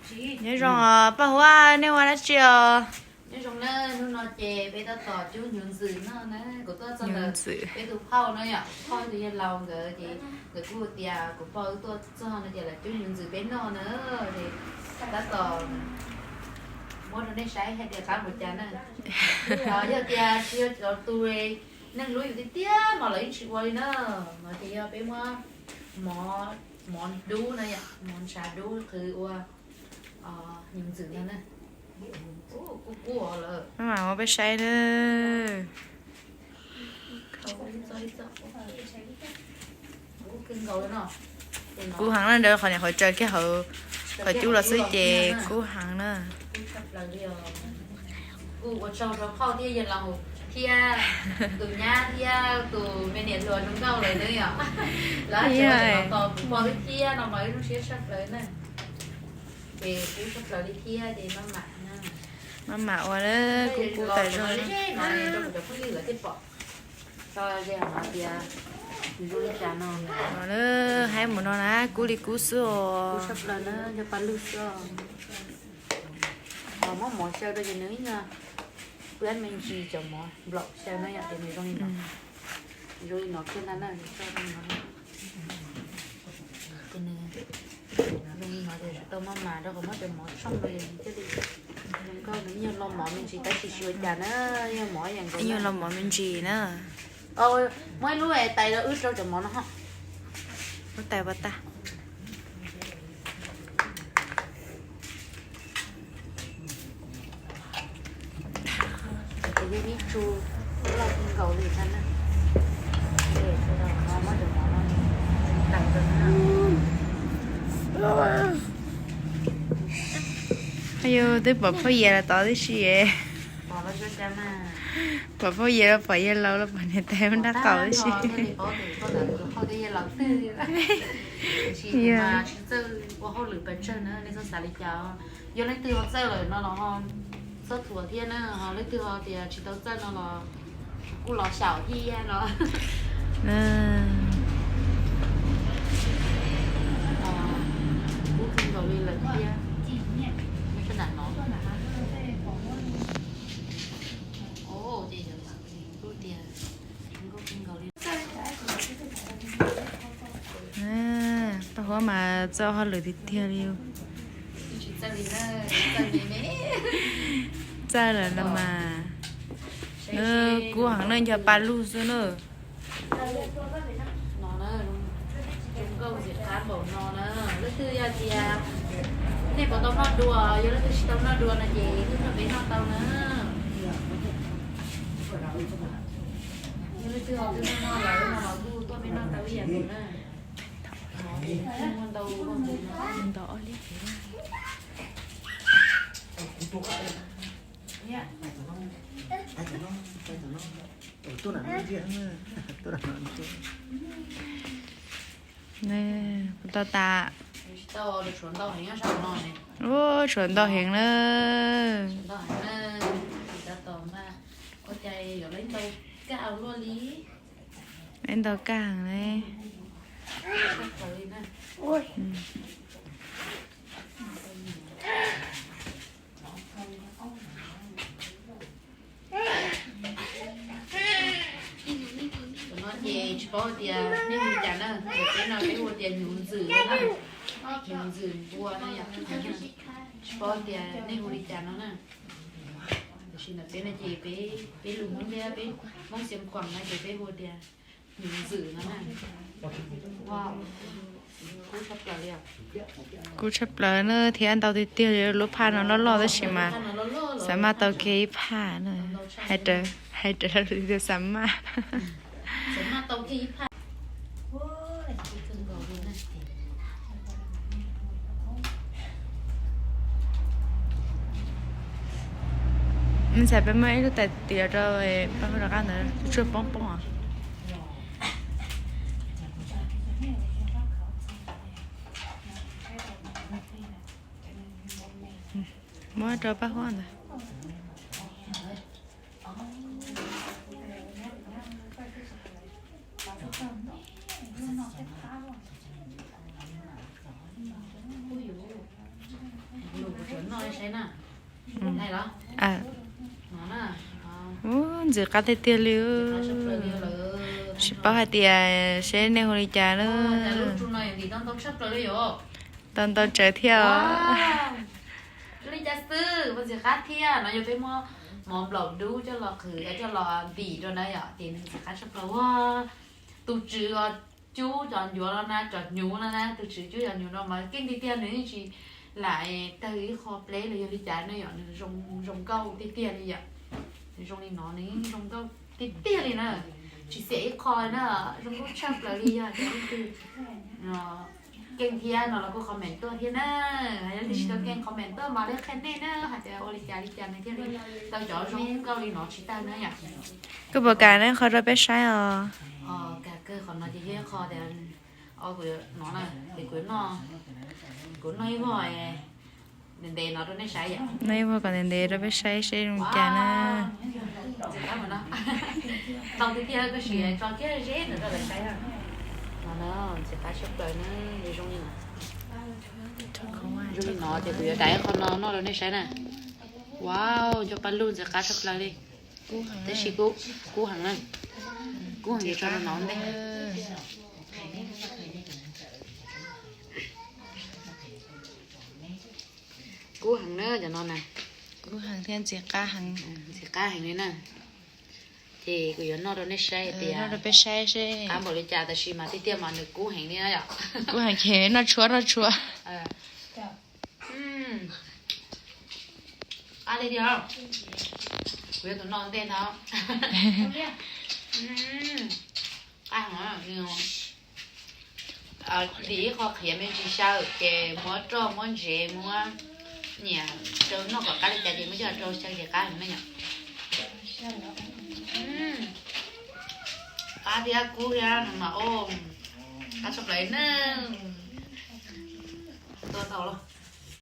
Nyob zoo os Paj Huab, nej ua dab tsi os? Nyob zoo na, hnub no ces peb tab tom cub hnyuv ntxwm no na, kuv tuaj txog ntawm peb tus phauj na yom, phauj tus yawg laus nkawd ces nkawd kuj tias kuv pog wb tuaj txog no ces los cub hnyuv ntxwm peb noj na, ces tab tom muab rau nej saib hais tias qab mus cas na. Yog tias tsis yog cov tus neeg hlub yus tiag tiag mas lawv yeej tsis ua li na, no ces yog peb muab mov, mov dub na yom, mov ntshav dub qhwv ua hnyuv ntxwm no na. Maj mam muab peb saib na. Kub heev na, ntawd qhov niam qhov tsaws kiag hauv qhov cub los xwb ces kub heev na. Kuj ua tsaug rau phauj thiab yawg laus thiab tus nyab thiab tus me niam hluas zoo nkauj lawm na yom. Lawv tseem tos kuv pog wb thiab no mas wb zoo siab tshaj plaws na. Ces kub tshaj plaws li thiab ces maj mam, maj mam ua na, kub kub tas zog. Cov phooj ywg lawv thiaj pom tso ze hais tias zoo li cas no. Haib mus no na, kub li kub xwb os. Kub tshaj plaws na, yog paj lug xwb os. Muab mov xyaw rau ces nws ib nyuag pab me ntsis cov mov nplaum xyaw no yom, ces nws zoo li no. Zoo li no kiag ntag na, nws tso rau no. Ces nws zoo li no ces tsis tau maj mam rau qhov muab cov mov tshooj rau ces nws thiaj li zoo nkauj, nws ib nyuag lo mov me ntsis tab sis tsis ua cas na, ib nyuag mov ib yam nkaus, ib nyuag lo mov me ntsis na. Muab ib lub tais rau wb rau cov mov no ho. Lub tais pas tag. Ces yog ib tsu loj kawg nkaus li ntag na. Ces sawv daws no muab cov mov no tais rau na. Yus twb pom phauj Yias los tod tib si. Pom phauj Yias los pom yawg laus los pom niam tais ua nrab qaum tib si. Tsis txawj ua hauj lwm pes tsawg na, nej txhob xav li cas. Yog leej twg ho txawj lawm no los ho txhob thuam thiab na, ho leej twg ho tias tsis tau txawj no los kuj los xyaum thiab no. Kub kawg nkaus li lawm thiab. Nyob sab nram no. Paj Huab mas txawj hauj lwm tiag tiag li. Txawj lawm los mas. Kub heev na, yog paj lug xwb na. Leej twg yog tias nej puas tau noj dua, yog leej twg tsis tau noj dua no ces tuaj nrog peb noj tau na. Yog leej twg ho twb noj noj lawm no los kuj tuaj peb noj tau ib yam nkaus na. Muaj ntau, ntau. Tau tas. Ua tshuav ntau heev na. Ua cas yuav lab ntau kaj heev ne. Cov no ces tsis paub hais tias nej hu li cas na, peb no peb hu tias hnyuv ntxwm na, hnyuv ntxwm npua na yom. Tsis paub tias nej hu li cas no na. Tiam sis ntawm peb no ces peb, peb lus Hmoob thiab peb Hmoob Xeev Khuam no ces peb hu tias hnyuv ntxwm no na. Kub tshaj plaws na, thiab ntau tiag tiag li. Lub phaj no loj loj tab sis mas xav maj tau kiag ib phaj na. Hais raws, hais raws lus tias xav maj. Ntxhais peb muab ib lub tais tiav rau peb hu rov qab ntawd tsuag poob poob os. Muab rau Paj Huab ntawd. Noj saib na. Ntxim qab tiag tiag li. Tsis paub hais tias seb nej hu li cas na. Tau ntau tsawv thiab os. Li cas xwb, ntxim qab thiab no yog peb muab mov nplaum dub coj los qhwv coj los ntim rau na yom, ces nws ntxim qab tshaj plaws ua. Tus tswv os, cub cov ncuav no na, cov hnyuv no na, tus tswv cub cov hnyuv no mas keej tiag tiag, nws yeej tsis lam tawg ib qho pleb los yog li cas ne yom, nws zoo nkauj tiag tiag li yom. Nws zoo li no nws yeej zoo nkauj tiag tiag li na, tsis xiam ib qho li na, zoo nkauj tshaj plaws li yog cov leej twg keej thiab no los kuj comment tuaj thiab na. Yog leej twg tsis tau keej comment tuaj mas lej qhia nej na hais tias ua li cas li cas nws thiaj li tau cov zoo nkauj li no tsis tag na yom. Kuv puas kam noj qhov rau peb saib os? Kam kawg, qhov no ces yog ib qho tias kuv no na, ces kuv noj, kuv noj ib vog ntev ntev no rau nej saib yom. Noj ib vog kom ntev ntev rau peb saib seb zoo cas na. Tau tiag tiag, koj sim tso kiag zeb ntawd rau lawv saib. No na, ntxim qab tshaj plaws na, zoo li no. Zoo li no ces kuv yuav daim qho no noj rau nej saib na. Wow, cov paj lug ntxim qab tshaj plaws li. Tab sis kub heev na, kub heev, yuav tso rau no ntej. Kub heev na cov no na. Kub heev thiab ntxim qab heev. Ntxim qab heev li na. Ces kuv yuav noj rau nej saib tias noj rau peb saib seb qab npaum li cas, tab sis mas tiag tiag mas nws kub heev li na yom. Kub heev ces noj tshuav noj tshuav. Qab li tiag, kuv yog tus noj ntej ntag. Qab heev. Dim ib qho qhiav me ntsis xyaw ces muab roj muab ntsev muab nyiam rau noj kom qab li cas ces muab coj rau xyaw ces qab heev na yom. Qab thiab kub thiab no mas, qab tshaj plaws na. Tua tau los.